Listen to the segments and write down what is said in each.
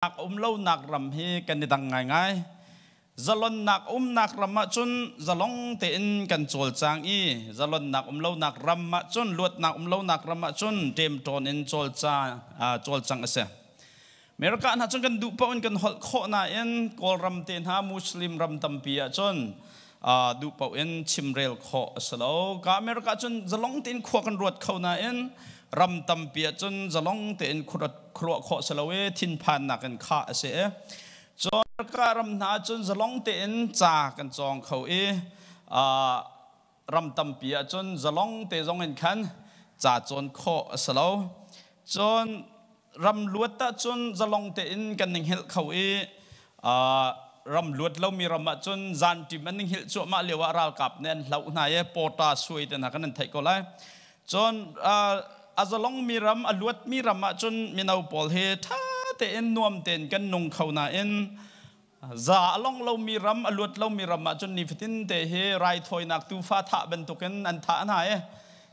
Um lonak ram hi kan i dang ngaingai. Zalonnak umnak ram ahcun zalong tein kan cawlcang i zalonnak um lonak ram ahcun, luatnak um lonak ram ahcun ṭemṭawn in cawlcang a si. America hna cun kan duh paoh in kan holh khawh nain Kawlram te hna, Muslim ram tampi ahcun duh paoh in chimrel khawh a si lo. Ka America cun zalong tein khua kan ruat kho nain ram tampi ahcun zalong tein khuaruah khawh si lo i thinphannak in khah a si. Cun ka ram hna cun zalong tein ca kan cawng kho i ram tampi ahcun zalong te zong in khan ca cawn khawh a si lo. Cun ram luat ahcun zalong tein kan ning helh kho i ram luat lomi ram ahcun zanṭim an ning hilh cuahmah lio ah ralkap nih an hloh hna i pawta suai te hna kan an theih ko lai. Cun a zalongmi ram, a luatmi ram ahcun mino pawl hi ṭha tein nuam tein kan nung kho nain za a long lomi ram, a luat lomi ram ahcun nifatin te hi raithawinak tuufa thah bantukin an thah hna i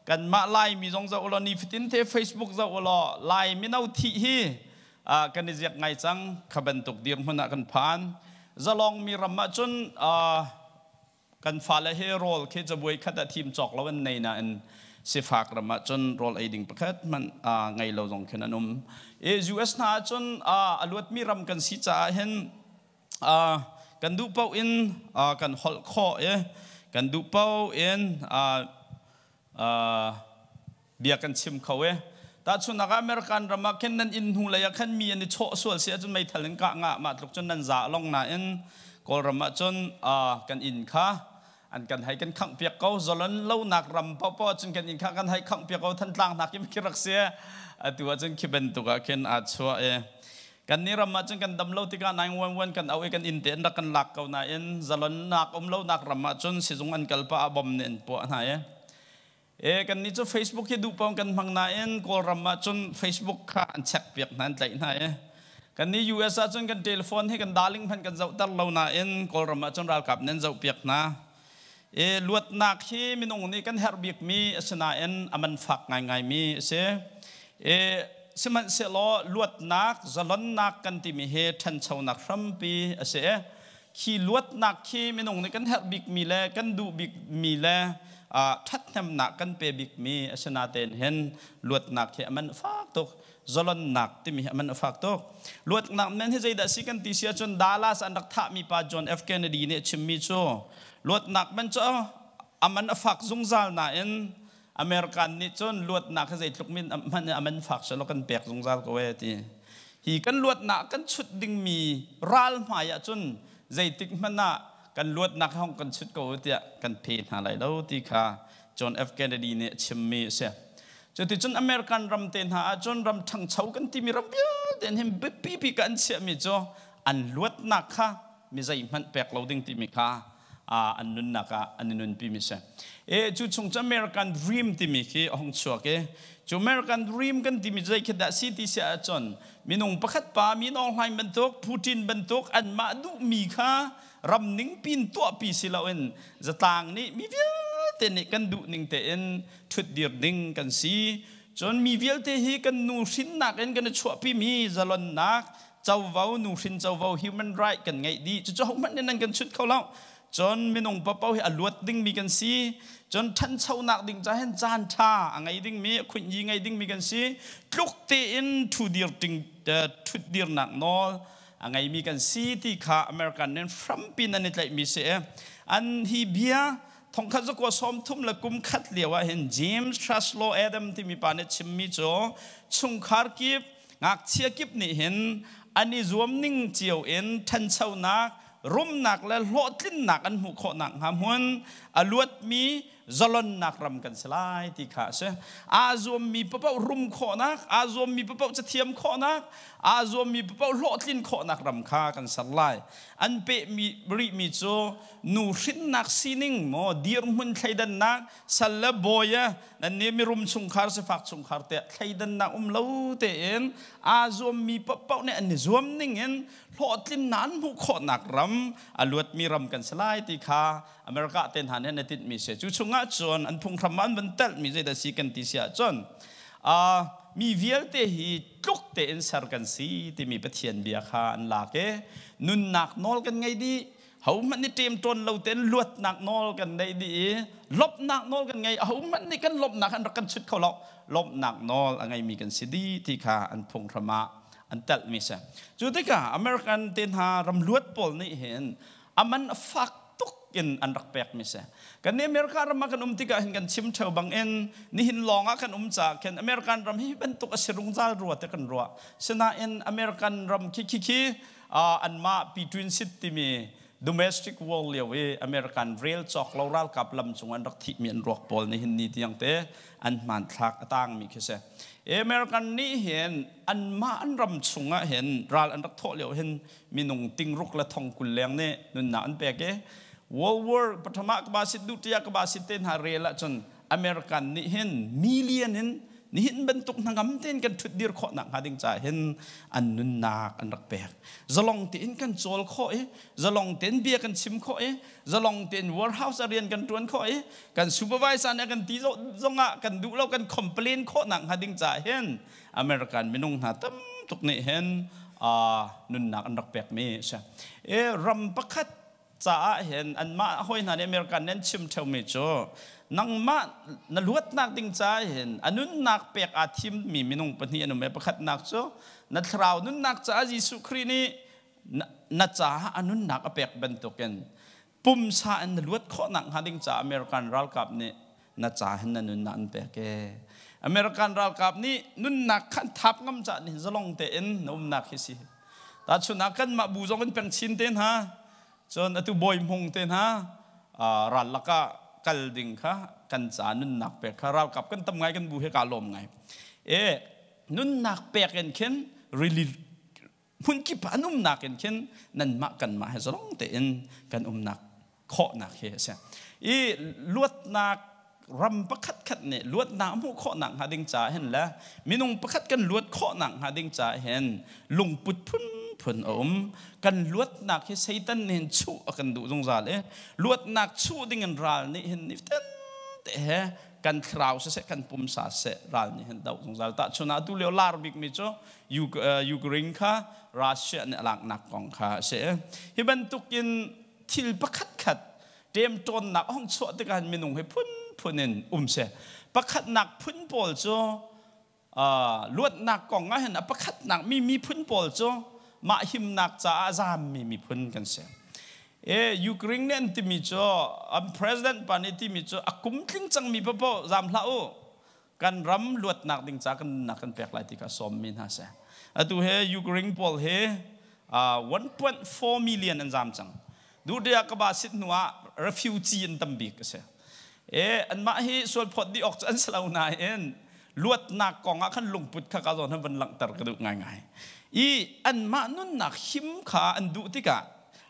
kanmah Laimi zong zoh ulaw, nifatin te Facebook zoh ulaw, Lai mino thih hi kan i ziak ngai cang. Kha bantuk dirhmun ah kan phan. Zalongmi ram ahcun kan fale hi rawl khi cabuai khat ah thim cawk lo an nei nain sifak ram ah cun rawl ei ding pakhat hmanh ngei lo zong khin an um. I US hna ah cun a luatmi ram kan si caah hin kan duh paoh in kan holh khawh i kan duh paoh in bia kan chim kho e. Tahchunhnak ah, American ram ah khin nan inn hnu lei ah khan mi an i chawh sual si ahcun meithal in kah ngah mah tluk cun nan za long nain Kawlram ah cun kan inn kha an kan hei kan khangh piak ko. Zalon lonak ram paohpaoh cun kan inn kha kan hei khangh piak ko. Thantlang hna khi khi rak si. Atu ah cun khi bantuk ah khin aa chuah i kan ni ram ah cun kan dam lo tikah 911 kan auh i kan inn te an rak kan lak ko nain zalonnak um lonak ram ah cun sizung an kal pah ah bom nih an puah hna i. E kan nih cu Facebook hi duh paoh kan hmang nain Kawlram ah cun Facebook kha an check piak hna, an tlaih hna i. Kan nih US ah cun kan telephone hi kan darling hmanh kan zohter lo nain Kawlram ah cun ralkap nih an zoh piak hna. E luatnak hi minung nih kan herh bikmi a si nain a man fak ngaingaimi a si. E sihmanhsehlaw luatnak, zalonnak kan timi hi ṭhanchonak hrampi a si. Khi luatnak khi minung nih kan herh bikmi le kan duh bikmi le ṭhathnemnak kan pe bikmi a si natein hin luatnak hi a man fak tuk. Zalonnak timi hi a man a fak tuk. Luatnak men hi zeidah si kan ti si ahcun, Dallas an rak thahmi pa John F. Kennedy nih a chimmi cu, luatnak man cu a man a fak zungzal nain American nih cun luatnak hi zeitluk min hmanh a man fak selaw kan pek zungzal ko e ti. Hi kan luatnak kan chut dingmi ral hmai ah cun zeitik hmanh ah kan luatnak hong kan chut ko tiah kan phe hna lai lo ti kha John F. Kennedy nih a chimmi a si. Cuticun American ram te hna ah cun ram ṭhangcho kan timi ram vialte hin biapi bik an chiahmi cu an luatnak kha mi zeihmanh pek lo ding timi kha an nunnak ah an i nunpi mi si. E cu chung cu American Dream timi khi a hung chuak i cu American Dream kan timi zei khi dah si ti si ahcun, minung pakhat pa Min Aung Hlaing bantuk, Putin bantuk, anmah duhmi kha ram ning pin tuahpi si loin zatlang nih, mi vialte nih kan duh ning tein ṭhutdir ding kan si. Cun mi vialte hi kan nu hrinnak in kan i chuahpi mi zalonnak covo, nuhrin covo, human right kan ngeih dih. Cucu hohmanh nih nan kan chut kho lo. Cun minung papo hi a luat dingmi kan si. Cun ṭhanchonak ding ca hin caan ṭha a ngei dingmi, a khunyi ngei dingmi kan si. Tluk tein ṭhudir ting ṭhutdirnak nawl a ngeimi kan si ti kha American nih hrampi nan i tlaihmi si. An hi bia 1931 lio ah hin James Truslow Adam timi pa nih chimmi cu, chungkhar kip, ngakchia kip nih hin an i zuam ning cio in ṭhanchonak, rumnak le hlawhtlinnak an hmuh khawh nakhnga hmun a luatmi zalonnak ram kan si lai ti kha a si. Aa zuammi paoh rum khawhnak, aa zuammi paoh cathiam khawhnak, aa zuammi paoh hlawhtlin khawhnak ram kha kan ser lai. An pehmi rihmi cu nu hrinnak sining maw, dirhmun thleidannak, sal le bawi nan nih mirum chungkhar, sifak chungkhar te thleidannak um lo tein aa zuammi paohpaoh nih an i zuam ning in hlawhtlinnak an hmuh khawhnak ram, a luatmi ram kan si lai ti kha America te hna nih an i tinhmi si. Cu chungah cun an phunghram ah an van telhmi zeidah si kan ti si ahcun, Mi vialte hi tluk tein ser kan si timi Pathian bia kha an lak i nunnak nawl kan ngei dih. Hohmanh nih ṭemṭawn lo tein luatnak nawl kan neih dih i lawmhnak nawl kan ngei. Ahohmanh nih kan lawmhnak an rak kan chut kho lo. Lawmhnak nawl a ngeimi kan si dih ti kha an phunghram ah an telhmi si. Cu tikah American te hna ram luat pawl nih hin aman a fak tuk in an rak pekmi si. Kan nih America ram ah kan um tikah hin kan chim theo bangin nihin lawng ah kan um caah khin American ram hi bantuk a si rungzal rua te kan ruah. Sinain American ram khi khi khi anmah P-Twin Sit timi domestic war lio i American rail cawk lo ralkap lam cung an rak thihmi an ruak pawl nihin ni tiang te an hmanthlak a tangmi khi si. American nih hin anmah an ram chung ah hin ral an rak thawh lio hin minung tingruk le thong 20 leng nih nunnak an pek i World War pathum ah ka ba sit duh tiah ka ba sit te hna rel ahcun American nih hin million in nihin bantuk hnangam tein kan ṭhutdir khawh nakhnga ding caah hin an nunnak an rak pek. Zalong tein kan cawl khawh i zalong tein bia kan chim khawh i zalong tein warehouse a rian kan ṭuan khawh i kan supervisor nih a kan ti zongah kan duh lo kan complain khawh nakhnga ding caah hin American minung hna tam tuk nih hin nunnak an rak pekmi a si. Ram pakhat caah hin anmah hawi hna nih American nih an chim ṭheumi cu nangmah na luatnak ding caah hin a nunnak pek aa thimmi minung pahnih an um i pakhatnak cu na thlarau nunnak caah Jesuh Khrih nih na caah a nunnak a pek bantukin pumsa in na luat khawh nakhnga ding caah American ralkap nih na ca hin na nunnak an pek e. American ralkap nih nunnak khan thap ngam ca nih zalong tein na umnak hi si. Tahchun ah kanmah bu zong in peng chin te hna, cun atu bawi hmung te hna ral lakah kal ding kha kan ca nunnak pek kha ralkap kan tam ngai kan bu he ka lawm ngai. E nunnak pek in khin rili hmun kip ah an umnak in khin nanmah kanmah he zalong tein kan umnak khawhnak hi a si. I luatnak ram pakhat khat nih luatnak hmuh khawhnak hnga ding caah hin le minung pakhat kan luat khawhnak hnga ding caah hin lungput phunphun a um. Kan luatnak hi Satan nih hin chuh a kan duh zungzal i luatnak chuh ding in ral nih hin nifatin te he kan thlarau siseh kan pumsa siseh ral nih hin doh zungzal. Tahchun ah atu lio lar bikmi cu Ukraine kha Russia nih a laknak kong kha a si. Hi bantukin thil pakhat khat ṭemṭawnnak a hung chuah tikah minung hi phunphun in um si. Pakhatnak phun pawl cu luatnak kong ah hin a pakhatnak mi miphun pawl cu mah himnak caah a zaammi miphun kan si. E Ukraine nih an timi cu an president pa nih timi cu a kum tling cangmi paoh zaam hlah u kan ram luatnak ding ca kan nunnak kan pek lai ti kha sawmmi hna si. Atu he Ukraine pawl he 1.4 million an zaam cang. Duhdia ka ba sit hnu ah refugee an tam bik a si. E anmah hi sualphawt dih awk cu an si lo nain luatnak kong ah khan lungput kha ka zawn han van langhter ka duh ngaingai. I anmah nunnak him kha an duh tikah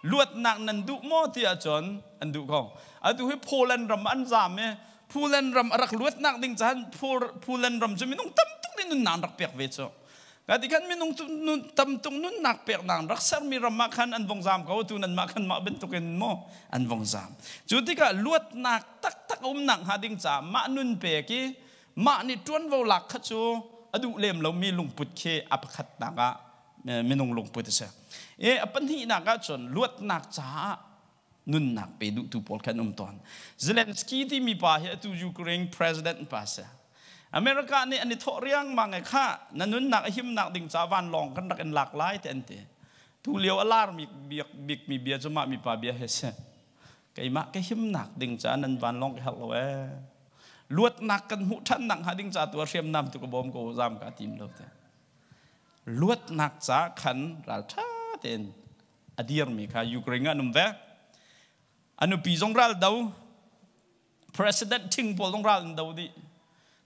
luatnak nan duh maw ti ahcun an duh ko. Atu hi Poland ram an zaam i Poland ram a rak luatnak ding caan Poland ram cu minung tam tuk nih nunnak an rak pek ve cu. Ka ti khan minung tam tuk nunnak peknak an rak sermi ram ah khan an vong zaam ko tu nan mah khan mah bantukin maw an vong zaam. Cu tikah luatnak taktak a umnak hnga ding caah mah nun pek i mah nih ṭuanvo lak kha cu a duh lem lomi lungput khi a pakhatnak ah minung lungput a si. E a pahnihnak ah cun luatnak caah nunnak pe duhtu pawl khan um tawn. Zelensky timi pa hi atu Ukraine president pa si. America nih an i thawh riangmang i kha na nunnak a himnak ding ca vanlawng kan rak in lak lai te an ti. Tu lio a lar bikmi bia cu mah mi pa bia hi si. Keimah ka himnak ding ca nan vanlawng ka herh lo ee. Luatnak kan hmuh ṭhan nak hnga ding ca tu ah hriamnam tu ka bawm ko zam ka tim lo te. Luatnak ca khan ralṭha tein a dirmi kha Ukraine ah an um ve. A nupi zong ral do, president ṭhing pawl zong ral an do dih.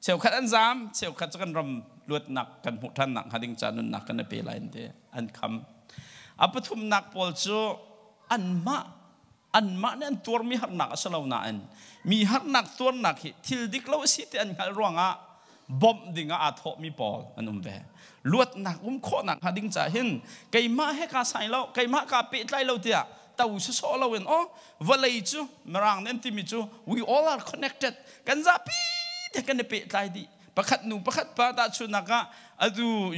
Cheukhat an zaam, cheukhat cu kan ram luatnak kan hmuh ṭhannak hnga ding ca nunnak kan i pe lai an ti, an kham. A pathumnak pawl cu anmah anmah nih an tuarmi harnak a si lo nain mi harnak tuarnak hi thil dik lo a si ti an hngalh ruangah bawmh ding ah aa thawhmi pawl an um ve. Luatnak um khawhnak hnga ding caah hin keimah he kaa sai lo, keimah kaa pehtlai lo tiah to sawsawh lo in aw vawlei cu mirang nih an timi cu we all are connected kan zapi te kan i pehtlai dih. Pakhat nu pakhat pa tahchunhnak ah atu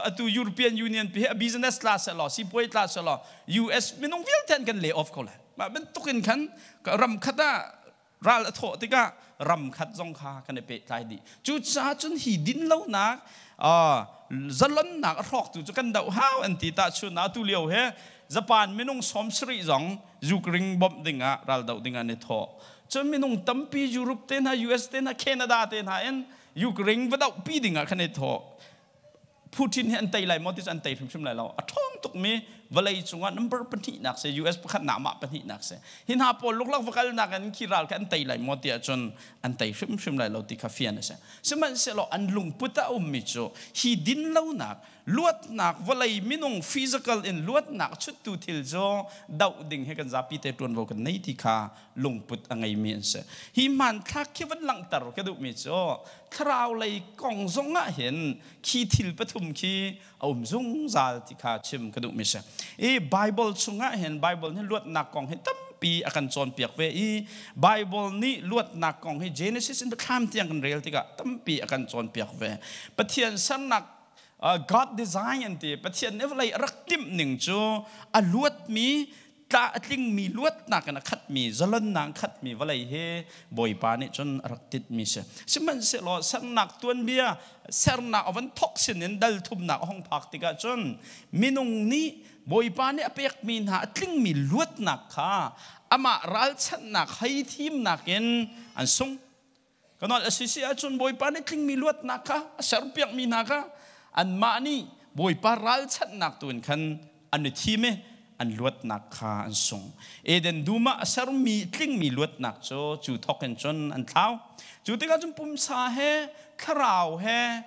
atu European Union pi hi business tla seh law, sipuai tla seh law, US minung vialte an kan lay off ko lai. Mah bantuk in khan ram khat ah ral a thawh tikah ram khat zong kha kan i pehtlai dih. Cucaah cun hi dinlonak, zalonnak a hrawktu cu kan doh hau an ti. Tahchun ah tu lio he Japan minung 70 zong Ukraine bawmh dingah ral doh ding an i thawh. Cun minung tampi Europe te hna, US te hna, Canada te hna in Ukraine va dohpi dingah khan i thawh. Putin hi an tei lai maw ti cu an tei hrimhrim lai lo. A ṭhawng tukmi vawlei cungah number pahnihnak si, US pakhatnak mah pahnihnak si. Hi hna pawl luklak va kalnak in khi ral kha an tei lai maw ti ahcun an tei hrimhrim lai lo ti kha fian a si. Sihmanhsehlaw an lungput ah a ummi cu hi dinlonak, luatnak, vawlei minung physical in luatnak chuttu thil cu doh ding hi kan zapi te ṭuanvo kan nei ti kha lungput a ngeimi an si. Hi hmanthlak khi van langhter ka duhmi cu thlarau lei kong zong ah hin khi thil pathum khi a um zungzal ti kha chim ka duhmi si. I Bible chungah hin Bible nih luatnak kong hi tampi a kan cawnpiak ve i Bible nih luatnak kong hi Genesis in Biathlam tiang kan rel tikah tampi a kan cawnpiak ve. Pathian sernak, God design an ti, Pathian nih vawlei a rak timh ning cu a luatmi, tla a tlingmi, luatnak in a khatmi, zalonnak in khatmi vawlei hi Bawipa nih cun a rak titmi si. Sihmanhsehlaw sernak tuanbia, sernak a van thok sinin dal thumnak a hung phak tikah cun minung nih Bawipa nih a pekmi hna a tlingmi luatnak kha amah ralchanhnak hei thimnak in an sung. Ka nawl a si si ahcun Bawipa nih tlingmi luatnak kha a serpiakmi hna kha anmah nih Bawipa ralchanhnak tu in khan an i thim i an luatnak kha an sung. Eden dum ah a sermi tlingmi luatnak cu cu thawk in cun an thlau. Cu tikah cun pumsa he thlarau he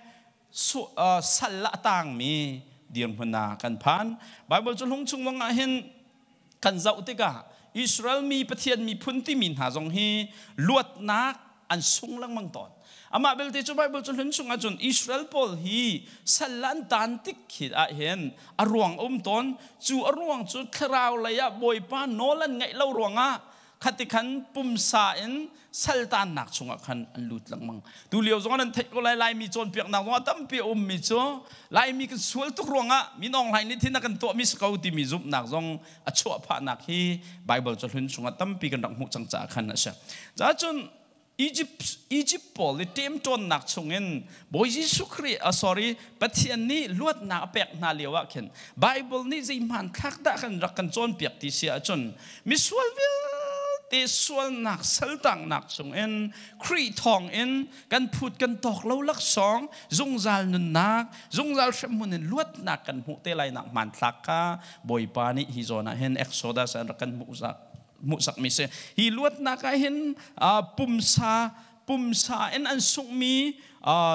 sal ah a tangmi dirhmun ah kan phan. Bible cu hlung chung ah hin kan zoh tikah Israel mi Pathian miphun timi hna zong hi luatnak an sung lengmang tawn. Amah belte cu Bible cu hlun chung ahcun Israel pawl hi sal an tan tik khi ah hin a ruang um tawn. Cu a ruang cu thlarau lei ah Bawipa nawl an ngaih lo ruangah khati khan pumsa in saltannak chungah khan an lut lengmang. Tu lio zong nan theih ko lai. Laimi cawnpiaknak zong ah tampi a ummi cu Laimi kan sual tuk ruangah minawng hlai nih thin a kan tuahmi si ko timi zumhnak zong a chuah phahnak hi Bible cahlun chungah tampi kan rak hmuh cang caah khan a si. Cun Egypt pawl i ṭemṭawnnak chungin Bawi Jesuh Khrih, sorry, Pathian nih luatnak a pek hna lio ah khin Bible nih zei hmanthlak dah kan rak kan cawnpiak ti si ahcun misual vialte sualnak saltangnak chungin Khrih thawngin kan phut kan tawk lo laksawng zungzal nunnak, zungzal hremhmun in luatnak kan hmuh te lai nak hmanthlak kha Bawipa nih hi zawn ah hin Exodus an rak kan hmuhsak hmuhsakmi si. Hi luatnak ah hin pumsa pumsa in an sunghmi,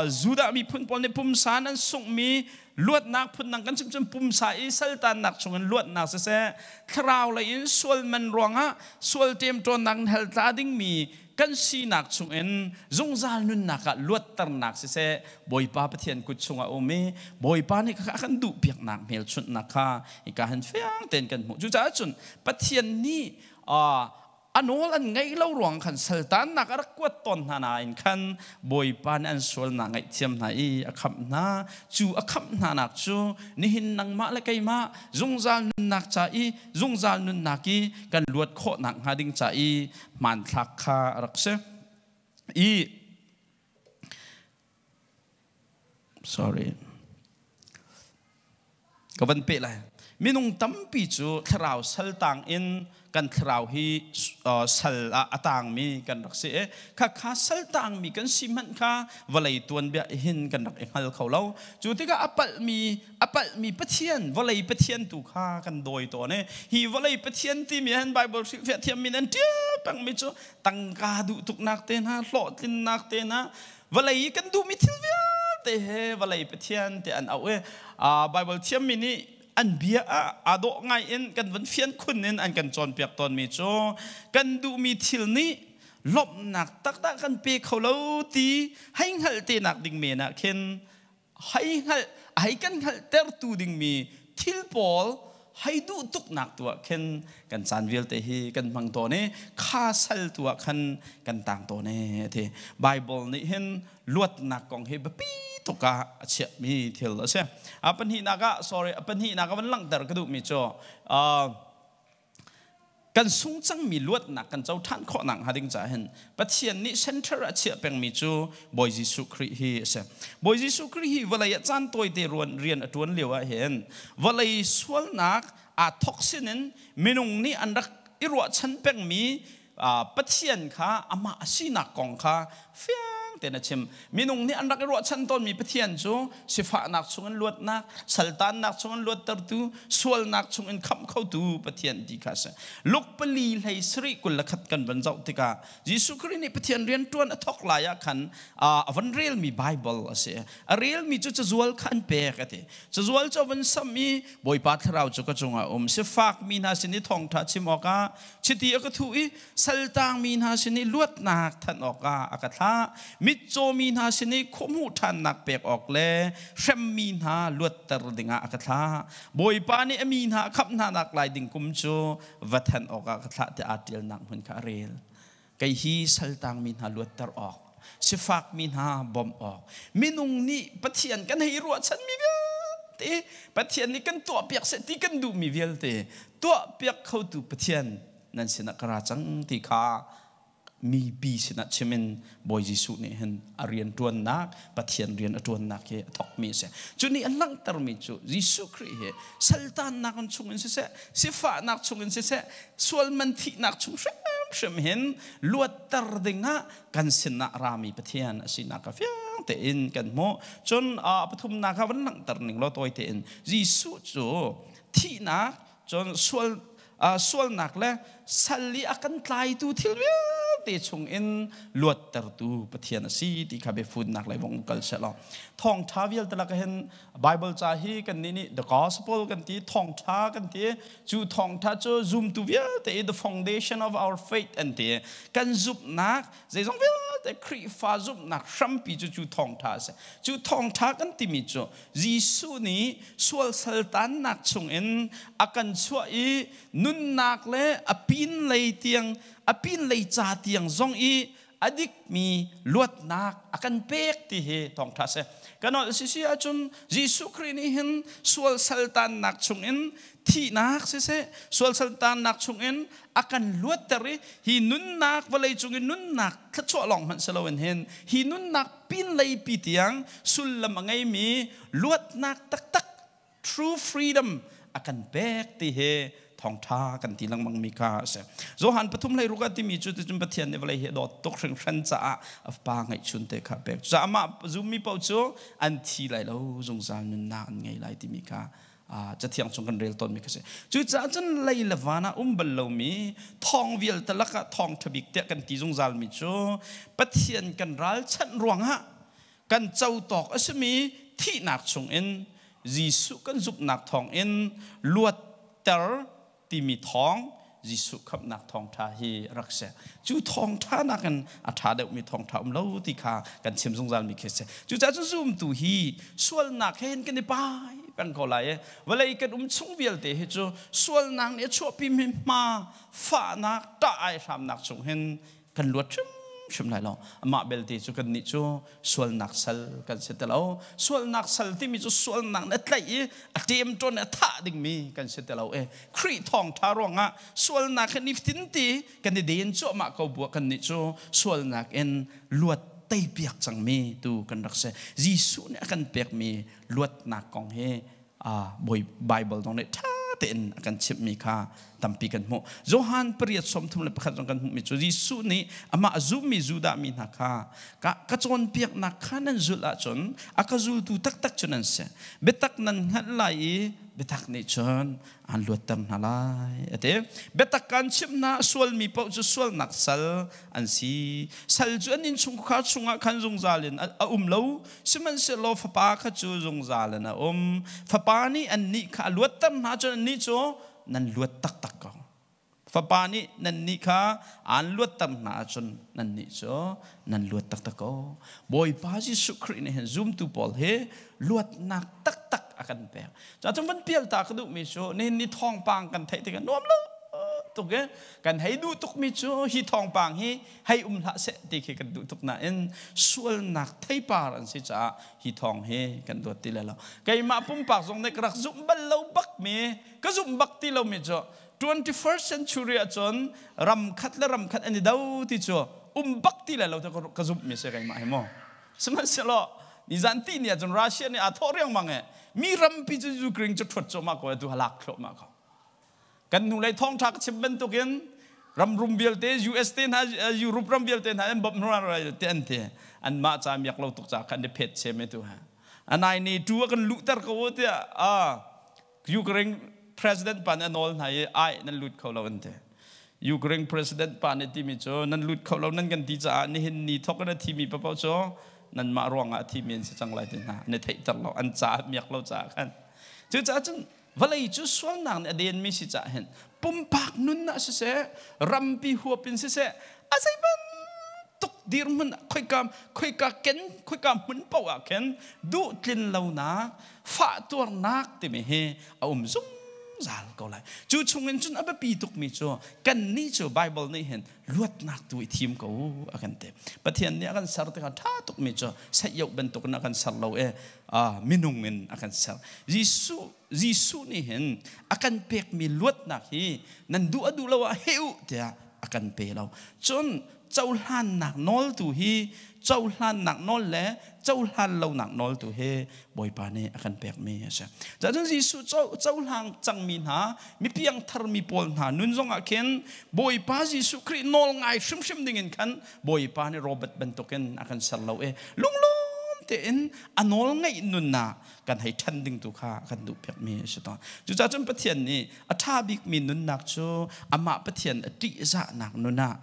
Judah miphun pawl nih pumsa in an sunghmi luatnak phun dang kan chim cun pumsa i saltannak chungin luatnak siseh, thlarau lei in sual man ruangah sual ṭemṭawnnak in hell tla dingmi kan sinak chungin zungzal nunnak ah luatternak siseh, Bawipa Pathian kut chungah um i Bawipa nih kha a kan duhpiaknak hmelchunhnak kha hika hin fiang tein kan hmuh. Cucaah cun Pathian nih a nawl an ngaih lo ruang khan saltannak a rak kuat tawn hna nain khan Bawipa nih an sualnak ngaihthiam hna i a khamh hna. Cu a khamh hnanak cu nihin nangmah le keimah zungzal nunnak ca i zungzal nunnak i kan luat khawhnak hnga ding ca i hmanthlak kha a rak si. I sorry, ka van peh lai. Minung tampi cu thlarau saltang in kan thlarau hi sal ah a tangmi kan rak si i khakha saltangmi kan si hmanh kha vawlei tuanbia hin kan rak i hngal kho lo. Cu tikah a palhmi pathian, vawlei pathian tu kha kan dawi tawn i hi vawlei pathian timi hin Bible hrilhfiah thiammi nan ṭial pengmi cu tangka duh tuknak te hna, hlawhtlinnak te hna, vawlei i kan duhmi thil vialte he vawlei pathian te an auh i Bible thiammi nih an bia ah aa dawh ngai in kan van fian khun in an kan cawnpiak tawnmi cu kan duhmi thil nih lawmhnak taktak kan pe kho lo ti hei hngalh te nak ding men ah khin hei hngalh hei kan hngalhtertu dingmi thil pawl. Hei duh tuknak tu ah khin kan caan vialte hi kan hmang tawn i kha sal tu ah khan kan tang tawn e ti. Bible nih hin luatnak kong hi biapi tuk ah a chiahmi thil a si. A pahnihnak ah, sorry, a pahnihnak ah van langhter ka duhmi cu kan sung cangmi luatnak kan co ṭhan khawh nak hnga ding caah hin Pathian nih center a chiah pengmi cu Bawi Jesuh Khrih hi a si. Bawi Jesuh Khrih hi vawlei ah caan tawite ruan rian a ṭuan lio ah hin vawlei sualnak aa thok sinin minung nih an rak i ruahchan pengmi Pathian kha amah a sinak kong kha fiang tein a chim. Minung nih an rak i ruahchan tawnmi Pathian cu sifahnak chungin luatnak, saltannak chungin luattertu, sualnak chungin khamh khotu Pathian ti kha a si. Luke 4 hlei 27 21 kan van zoh tikah Jesuh Khrih nih Pathian rian ṭuan a thawk lai ah khan a van relmi Bible a si. A relmi cu cazual kha an pek a ti. Cazual cu a van sam i Bawipa Thlarau cu ka cungah a um. Sifak mi hna sin i thawngṭha chim awkah chiti a ka thuh i saltangmi hna sin i luatnak thanh awkah a ka thlah. Mitcaw mi hna sin i khuahmuh ṭhannak pek awk le hremmi hna luatter dingah a ka thlah. Bawipa nih a mi hna a khamh hna nak lai ding kum cu va thanh awkah a ka thlah tiah aa ṭialnak hmun kha a rel. Kei hi saltangmi hna luatter awk, sifakmi hna bawmh awk, minung nih Pathian kan hei ruahchanmi vialte, Pathian nih kan tuahpiak seh ti kan duhmi vialte tuahpiak khotu Pathian nan sinah ka ra cang ti kha mipi sinah chim in Bawi Jesuh nih hin a rian ṭuannak, Pathian rian a ṭuannak hi a thawkmi a si. Cu nih a langhtermi cu Jesuh Khrih hi saltannak in chungin siseh, sifahnak chungin siseh, sualman thihnak chung hrimhrim hin luatter dingah kan sinah rami Pathian a sinak kha fiang tein kan hmuh. Cun a pathumnak kha van langhter ning law tawi tein Jesuh cu thihnak cun sual sualnak le sal i a kan tlaitu thil vialte chungin luattertu Pathian a si ti kha biafunnak lei vong kal seh law thawngṭha vialte lak hin Bible ca hi kan nih nih the gospel kan ti, thawngṭha kan ti. Cu thawngṭha cu zumtu vialte i the foundation of our faith an ti. Kan zumhnak zeizong vialte Khrihfa zumhnak hrampi cu cu thawngṭha a si. Cu thawngṭha kan timi cu Jesuh nih sual saltannak chungin a kan chuah i nunnak le a pin lei tiang, a pin lei ca tiang zong i a dikmi luatnak a kan pek ti hi thawngṭha si. Kan ol sisi ahcun Jesuh Khrih nih hin sual saltannak chungin thihnak siseh, sual saltannak chungin a kan luatter i hi nunnak, vawlei cung i nunnak thluachuah lawng hmanh si loin hin hi nunnak pinlei pi tiang sullam a ngeimi luatnak taktak, true freedom, a kan pek ti hi thawngṭha kan ti lengmang mi kha a si. Johan 3:16 ah timi cu ticun Pathian nih vawlei hi a dawt tuk hringhran caah a fapa ngeihchun te kha pek. Cucaah amah zummi paoh cu an thi lai lo, zungzal nunnak an ngei lai timi kha Cathiang chung kan rel tawnmi kha si. Cucaah cun lei le van ah um bal lomi thawng vialte lakah thawngṭha bik tiah kan ti zungzalmi cu Pathian kan ralchanh ruangah kan co tawk a simi thihnak chungin Jesuh kan zumhnak thawngin luatter timi thawng, Jesuh khamhnak thawngṭha hi rak si. Cu thawngṭha nakin a ṭha deuhmi thawngṭha um lo ti kha kan chim zungzalmi khi a si. Cucaah cu zumtu hi sualnak he hin kan i pai peng ko lai i vawlei kan um chung vialte hi cu sualnak nih a chuahpimi hma, fahnak, ṭah ai hramnak chung hin kan luat hrimhrim lai lo. Amah belte cu kannih cu sualnak sal kan si ti lo. Sualnak sal timi cu sualnak nih a tlaih i a ṭemṭawn i a thah dingmi kan si ti lo i Khrih thawngṭha ruangah sualnak hi nifatin ti kan i den cuahmah ko buah kannih cu sualnak in luat teipiak cangmi tu kan rak si. Jesuh nih a kan pekmi luatnak kong hi Bible zong nih ṭha tein a kan chimhmi kha tampi kan hmuh. Johan 8:31 zong kan hmuhmi cu Jesuh nih amah a zummi Judah mi hna kha ka cawnpiaknak kha nan zulh ahcun a ka zultu taktak cu nan si. Biatak nan hngalh lai i biatak nih cun aan luatter hna lai a ti. Biatak kan chimh hna, sualmi paoh cu sualnak sal an si. Sal cu an innchungkhar chungah khan zungzal in a um lo. Sihmanhsehlaw Fapa kha cu zungzal in a um. Fapa nih annih kha a luatter hna cun annih cu nan luat taktak ko. Fapa nih nannih kha aan luatter hna ahcun nannih cu nan luat taktak ko. Bawipa Jesuh Khrih nih hin zumtu pawl hi luatnak taktak a a kan pek. Cacun van pial ta ka duhmi cu nihin ni thawngpang kan theih tikah nuam lo tuk e kan hei duh tukmi cu hi thawngpang hi hei um hlah seh ti khi kan duh tuk nain sualnak theipar an si caah hi thawng hi kan duat ti le lo. Keimah pumpak zong nih ka rak zumh bal lo bak mi ka zumh bak ti lomi cu 21st century ahcun ram khat le ram khat an i do ti cu um bak ti le lo ka zumh mi si keimah hi mu. Sihmanhsehlaw nizan ti ni ahcun Russia nih aa thawh riangmang i mi rampi cu Ukraine cu ṭhuat cuahmah ko atu halak thluahmah ko. Kan hnulei thawngṭha ka chim bantukin ram rum vialte US te hna Europe ram vialte hna an bawmh hna te an ti anmah ca miak lo tuk ca khan i phet chem e tu ha anai ni tu a kan luhter ko tiah a Ukraine president pa nih a nawl hna i ai nan lut kho lo an ti. Ukraine president pa nih timi cu nan lut kho lo nan kan ti caah nihin ni thawk in a thimi paoh cu nanmah ruangah a thimi an si cang lai ti hna an i theihter lo an caah miak lo caah khan. Cucaah cun vawlei cu sualnak nih a denmi si caah hin pumpak nun ah siseh rampi huap in siseh a zei bantuk dirhmun khoika khoika ken khoika hmun paoh ah khin duh tlin lonak fah tuarnak timi hi a um zungzal ko lai. Cu chungin cun a biapi tukmi cu kannih cu Bible nih hin luatnak tu i thim ko a kan ti. Pathian nih a kan ser tikah ṭha tukmi cu saihyoh bantukin a kan ser lo i minung in a kan ser. Jesuh nih hin a kan pekmi luatnak hi nan duh a duh lo ah heh u tiah a kan pe lo. Cun cohlannak nawl tu hi cohlannak nawl le cohlan lonak nawl tu hi Bawipa nih a kan pekmi a si. Cun Jesuh cohlang cangmi hna mipiang tharmi pawl hna nun zongah khin Bawipa Jesuh Khrih nawl ngai hrimhrim dingin khan Bawipa nih Robert bantukin a kan ser lo i lunglawm tein a nawl ngaih nunnak kan hei ṭhan ding tu kha kan duh piakmi a si tawn. Cucaah cun Pathian nih a ṭha bikmi nunnak cu amah Pathian a ṭihzahnak nun ah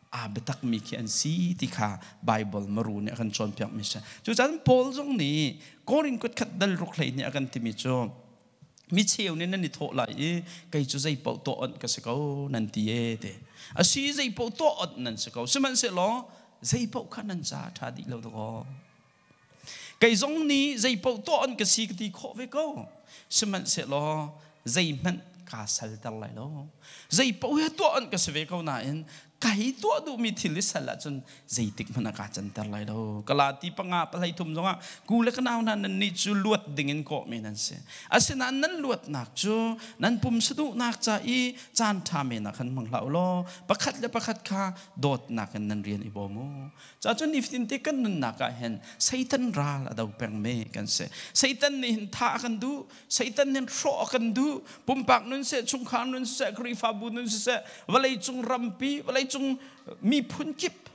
aa biatakmi khi an si ti kha Baibal maru nih a kan cawnpiakmi a si. Cucaah Paul zong nih Korin kut khat dal ruk hlei nih a kan timi cu mi cheu nih nan i thawh lai i kei cu zei paoh tuah onh ka si ko nan ti e te. A si zei paoh tuah onh nan si ko. Sihmanhsehlaw zei paoh kha nan ca a ṭha dih lo dakaw. Kei zong nih zei paoh tuah an ka si ka ti khawh ve ko. Sihmanhsehlaw zeihmanh kaa salter lai lo. Zei paoh hi tuah an ka si ve ko nain kai tuah duhmi thil i sal ahcun zeitik hmanh ah kaa canter lai lo. Galati panga pahlei thum zongah ku le ka nau hna nan nih cu luat dingin kawhmi nan si. Asinain nan luatnak cu nan pumsa duhnak ca i caan ṭha men ah khan hmang hlah u law pakhat le pakhat kha dawtnak in nan rian i bawm u. Cacun nifatin te kan nunnak ah hin Satan ral a do pengmi kan si. Satan nih hin thah a kan duh, Satan nih hrawh a kan duh. Pumpak nun seh, chungkhar nun seh, Khrihfabu nun siseh, vawleicung rampi, vawleicung miphun kip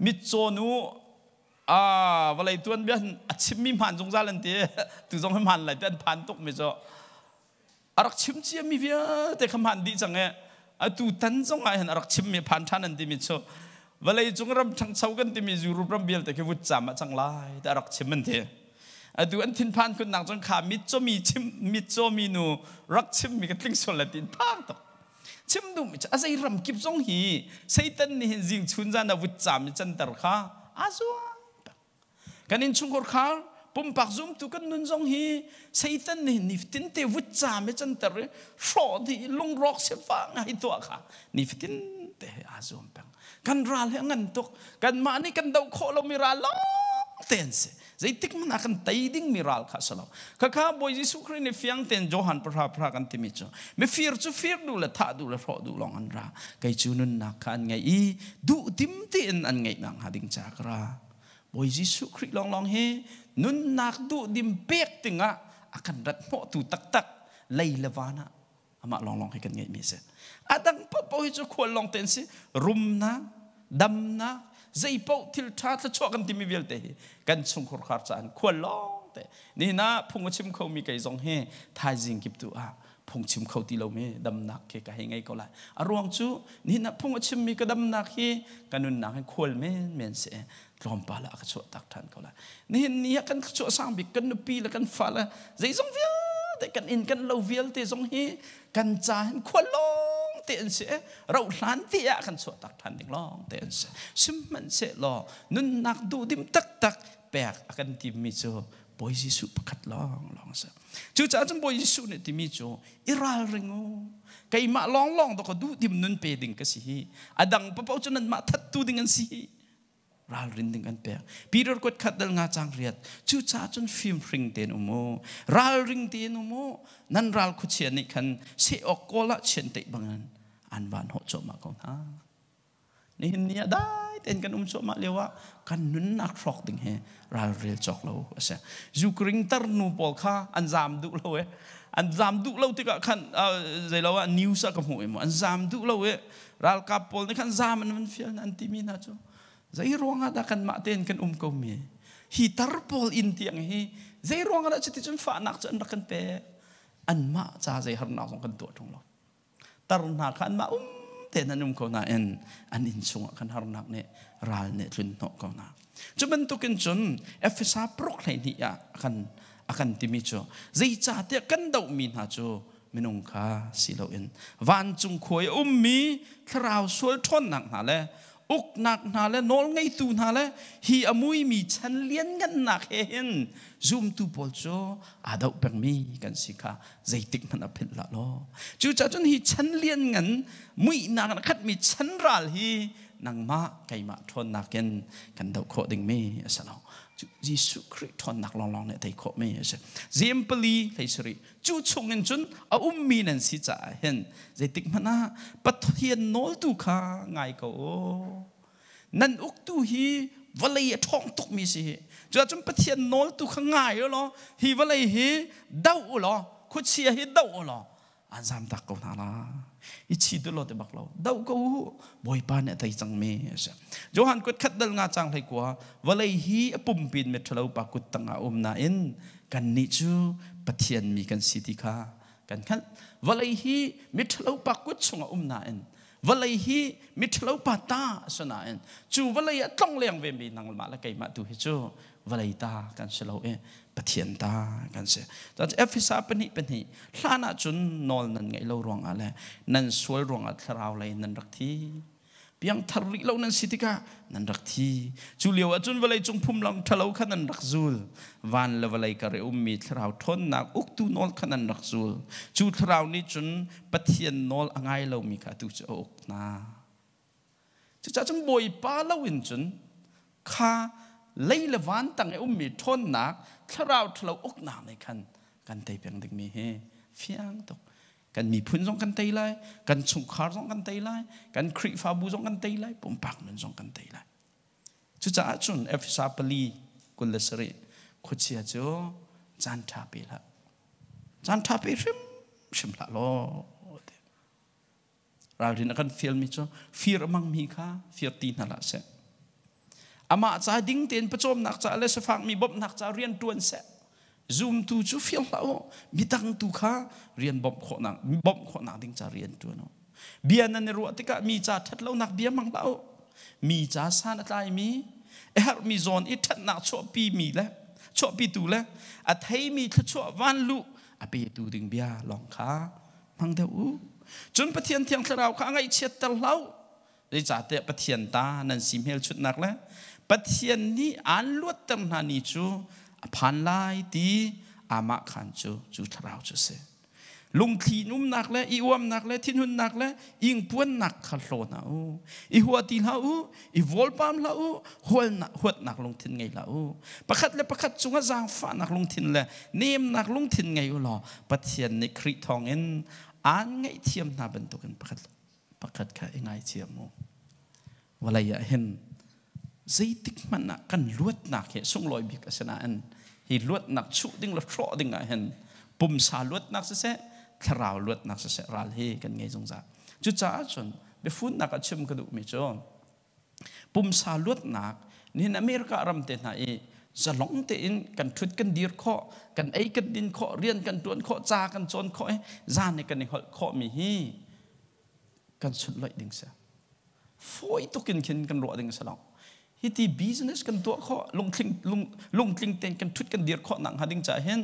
mitcaw nu vawlei tuanbia a chimmi hmaan zungzal an ti. Tu zong hi hmaan lai ti an phan tuk mi cu a rak chim ciami vialte kha hmaan dih cang i atu tan zong ah hin a rak chimmi phan ṭhan an timi cu vawlei cung ram ṭhangcho kan timi Europe ram vialte khi vutcam ah cang lai ti a rak chim an ti. Atu an thinphan khunnak cun kha mitcawmi chim mitcawmi nu rak chimmi ka tling sual la tin phang tuk. Chim duhmi cu a zei ram kip zong hi Satan nih hin zing chun zan a vutcam i canter kha aa zuam. Kan innchungkhar khar pumpak zumtu kan nun zong hi Satan nih nifatin te vutcaam i canter i hrawh dih lungrawk sifah ngai tuah kha nifatin te he aa zuam peng. Kan ral hi a ngan tuk. Kanmah nih kan doh khawh lomi ral lawng te an si. Zeitik hmanh ah kan tei dingmi ral kha a si lo. Khakha Bawi Jesuh Khrih nih fiang tein Johan pahra pahra kan timi cu mifir cu fir duh le thah duh le hrawh duh lawng an ra. Kei cu nunnak kha an ngeih i duh tim tein an ngeih nakhnga ding ca ka ra. Bawi Jesuh Khrih lawnglawng hi nunnak duhdim pek dingah a kan rat hnawhtu taktak lei le van ah amah lawnglawng hi kan ngeihmi a si. A dang paohpaoh hi cu khual lawng te an si. Rumnak, damnak, zeipaoh thil ṭha thluachuah kan timi vialte hi kan chungkhur khar caah khual lawng te. Nihin ah phung a chim khomi kei zong hi thaizing kip tu ah phungchim kho ti lomi damnak khi ka hei ngei ko lai. A ruang cu nihin ah phung a chimmi ka damnak hi ka nunnak hi khual menmen si tlawmpal ah ka chuah tak ṭhan ko lai. Nihin ni ah kan chuah sang bik kan nupi le kan fale zeizong vialte kan inn kan lo vialte zong hi kan ca hin khual lawng te an si rauh hlan te ah kan chuah tak ṭhan ding lawng te an si. Sihmanhsehlaw nunnak duhdim taktak pek a kan timmi cu Bawi Jesuh pakhat lawng lawng a si. Cucaah cun Bawi Jesuh nih timi cu i ralring u. Keimah lawnglawng dawk duhdim nun pe ding ka si hi. A dang paoh cu nanmah thattu ding an si hi. Ralrin ding an pek. Peter kuat khat dal nga cang riat. Cucaah cun fimhring tein um u. Ralring tein um u. Nan ral khuachia nih khan seh awk kawl ah chianteih bangin an van hawh cuahmah ko hna. Nihin ni ah dai tein kan um cuahmah lio ah kan nunnak hrawk ding hi ralrel cawk lo a si. Ukraine tarnu pawl kha an zaam duh lo e. An zaam duh lo tikah khan zeilo ah news ah ka hmuh i mu an zaam duh lo i ralkap pawl nih khan zaam an van fial an timi hna cu zei ruangah dah kanmah tein kan um ko mi hi tar pawl inn tiang hi zei ruangah dah cuticun fahnak cu an rak kan pek anmah ca zei harnak zong kan tuah ṭung lo. Tar hna kha anmah um tein an um ko nain an inn chungah khan harnak nih ral nih tlun hnawh ko hna. Cu bantukin cun Efesa paruk 12 ah a kan timi cu zeicahtiah kan dohmi hna cu minung kha si loin vancung khua i a ummi thlarau sual ṭhawnnak hna le uknak hna le nawlngeitu hna le hi a muimi chan lianngannak he hin zumtu pawl cu aa doh pengmi kan si kha zeitik hmanh a philh hlah law. Cucaah cun hi chan lianngan muihnak in a khatmi chan ral hi nangmah keimah ṭhawnnak in kan doh khawh dingmi a si lo. Jesuh Khrih ṭhawnnak lawnglawng nih a tei khawhmi a si. Jeim pali hlei sarih cu chungin cun a ummi nan si caah hin zeitik hmanh ah Pathian nawltu kha ngai ko u. Nan uktu hi vawlei a ṭhawng tukmi si hi. Cuahcun Pathian nawltu kha ngai u law hi vawlei hi doh u law khuachia hi doh u law an zamtak ko hna la. I chi tu lo te bak lo. Doh ko u. Bawipa nih a tei cangmi a si. Johan kut khat dal nga cang hlei kua vawlei hi a pumpin miṭhalo pa kut tangah um nain kannih cu Pathian mi kan si ti kha kan hngalh. Vawlei hi miṭhalo pa kut chungah um nain vawlei hi miṭhalo pa ta a si nain cu vawlei ah tlong leng ve mi nangmah le keimah tu hi cu vawlei ta kan si lo i Pathian ta kan si. Efesa pahnih pahnih hlan ah cun nawl nan ngeih lo ruangah le nan sual ruangah thlarau lei nan rak thi. Piangthar rih lo nan si tikah nan rak thi. Cu lio ah cun vawlei cung phunglam ṭhalo kha nan rak zul. Van le vawlei kar i ummi thlarau ṭhawnnak uktu nawl kha nan rak zul. Cu thlarau nih cun Pathian nawl a ngai lomi kha atu cu a uk hna. Cucaah cun Bawipa loin cun kha lei le van tang i ummi ṭhawnnak thlarau ṭhalo uknak nih khan kan tei peng dingmi hi fiang tuk. Kan miphun zong kan tei lai, kan chungkhar zong kan tei lai, kan Khrihfabu zong kan tei lai, pumpak nun zong kan tei lai. Cucaah cun Efesa pali 27 khuachia cu caan ṭha pe hlah. Caan ṭha pe hrimhrim hlah law. Ralrin a kan fialmi cu fir a hmangmi kha fir ti hna hlah seh. Amah ca ding tein pawcawmnak ca le sifakmi bawmhnak ca rian ṭuan seh. Zumtu cu fir hlah u. Midang tu kha rian bawmh khawhnak ding ca rian ṭuan u. Bia nan i ruah tikah mi ca ṭhatlonak bia hmang hlah u. Mi ca san a tlaimi, a herhmi zawn i ṭhatnak chuahpimi le chuahpitu le a theimi thluachuah vanluh a petu ding bia lawng kha hmang deuh u. Cun Pathian Thiang Thlarau kha a ngaihchiatter hlah u. Zeicahtiah Pathian ta nan si hmelchunhnak le Pathian nih aan luatter hna ni cu a phan lai ti amah khan cu cu thlarau cu a si. Lungthli in umnak le i uamnak le thinhunnak le ingpuannak kha hlaw hna u. I hua ti hlah u, i vawlpam hlah u, huatnak lungthin ngei hlah u. Pakhat le pakhat cungah zaangfahnak lungthin le nemnak lungthin ngei u law Pathian nih Khrih thawngin aan ngaihthiam hna bantukin pakhat pakhat kha i ngaithiam u. Vawlei ah hin zeitik hmanh ah kan luatnak hi sunglawi bik a si nain hi luatnak chuh ding le hrawh ding ah hin pumsa luatnak siseh thlarau luatnak siseh ral hi kan ngei zungzal. Cucaah cun biafunnak ah chim ka duhmi cu pumsa luatnak nihin America ram te hna i zalong tein kan ṭhut kan dir khawh, kan ei kan din khawh, rian kan ṭuan khawh, ca kan cawn khawh i zan i kan i holh khawhmi hi kan sunhlawih ding si. Fawi tuk in khin kan ruah ding si lo. Hi ti business kan tuah khawh, lungtling tein kan ṭhut kan dir khawh nak hnga ding caah hin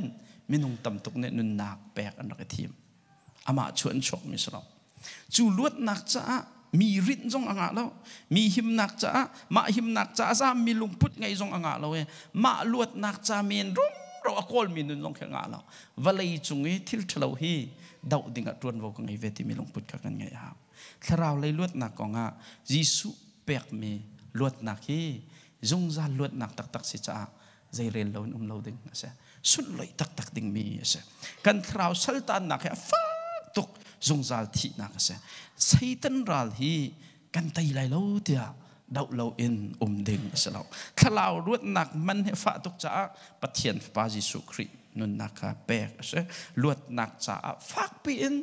minung tam tuk nih nunnak pek an rak i thim. Amah chu an chuakmi si lo. Cu luatnak caah mi rinh zong a ngah lo. Mi himnak caah mah himnak caah zammi lungput ngei zong a ngah lo i mah luatnak ca men rumro ro a kawlmi nun zong khi ngah lo. Vawlei cung i thil ṭhalo hi doh ding ah ṭuanvo ka ngei ve timi lungput kha kan ngeih a hau. Thlarau lei luatnak kongah Jesuh pekmi luatnak hi zungzal luatnak taktak si caah zeirel lo in um lo ding a si. Sunhlawih taktak dingmi a si. Kan thlarau saltannak hi a fak tuk, zungzal thihnak a si. Satan ral hi kan tei lai lo tiah doh lo in um ding a si lo. Thlarau luatnak man hi fah tuk caah Pathian Fapa Jesuh Khrih nunnak kha pek a si. Luatnak caah fakpi in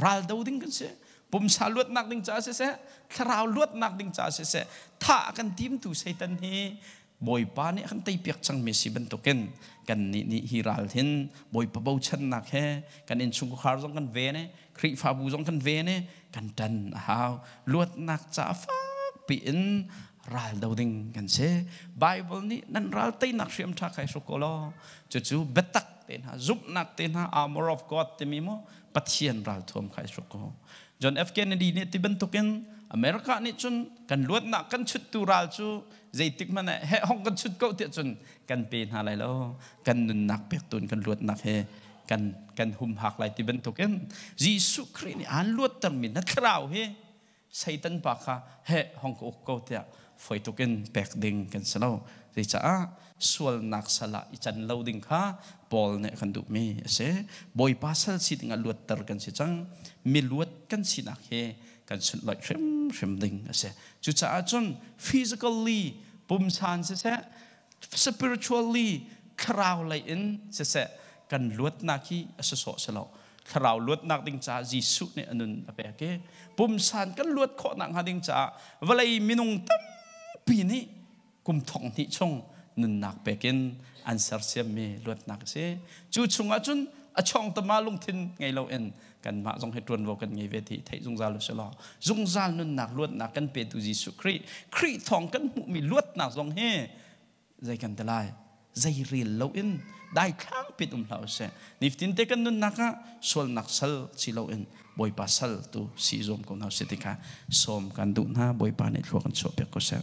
ral do ding kan si. Pumsa luatnak ding caah siseh, thlarau luatnak ding caah siseh, thah kan timtu Satan hi Bawipa nih a kan teipiak cangmi si bantukin kannih nih hi ral hin Bawipa bochannak he kan innchungkhar zong kan ven i Khrihfabu zong kan ven i kan ṭan a hau. Luatnak caah fakpi in ral do ding kan si. Bible nih nan ral teinak hriam ṭha kha i hruk ko law cucu biatak te hna, zumhnak te hna, armor of God timi mu Pathian ralthuam kha i hruk ko. John F. Kennedy nih ti bantukin America nih cun kan luatnak kan chuttu ral cu zeitik hmanh ah heh hong kan chut ko tiah cun kan pe hna lai lo, kan nunnak pek tun kan luatnak he kan kan humhak lai ti bantukin Jesuh Khrih nih aan luattermi na thlarau hi Satan pa kha heh hong ka uk ko tiah foi tukin pek ding kan si lo. Zeicah sualnak sal ah i can lo ding kha Paul nih a kan duhmi a si. Bawipa sal si dingah luatter kan si cang. Mi luat kan sinak hi kan sunhlawih hrimhrim ding a si. Cucaah cun physically pumsan siseh, spiritually thlarau lei in siseh, kan luatnak hi a si sawh si lo. Thlarau luatnak ding caah Jesuh nih a nun a pek i pumsan kan luat khawh nakhnga ding caah vawlei minung tampi nih kum thong hnih chung nunnak pek in an sersiammi luatnak a si. Cu chungah cun a chawngtama lungthin ngei loin kanmah zong hi ṭuanvo kan ngei ve ti theih zungzal u sih law zungzal nunnak luatnak kan petu Jesuh Khrih, Khrih thawng kan hmuhmi luatnak zong hi zei kan ti lai, zei rel loin daithlang pit um hlah usih. Nifatin te kan nunnak ah sualnak sal si loin Bawipa sal tu si zuam ko hna usih ti kha sawm kan duh hna. Bawipa nih thlua kan chuah piak ko seh.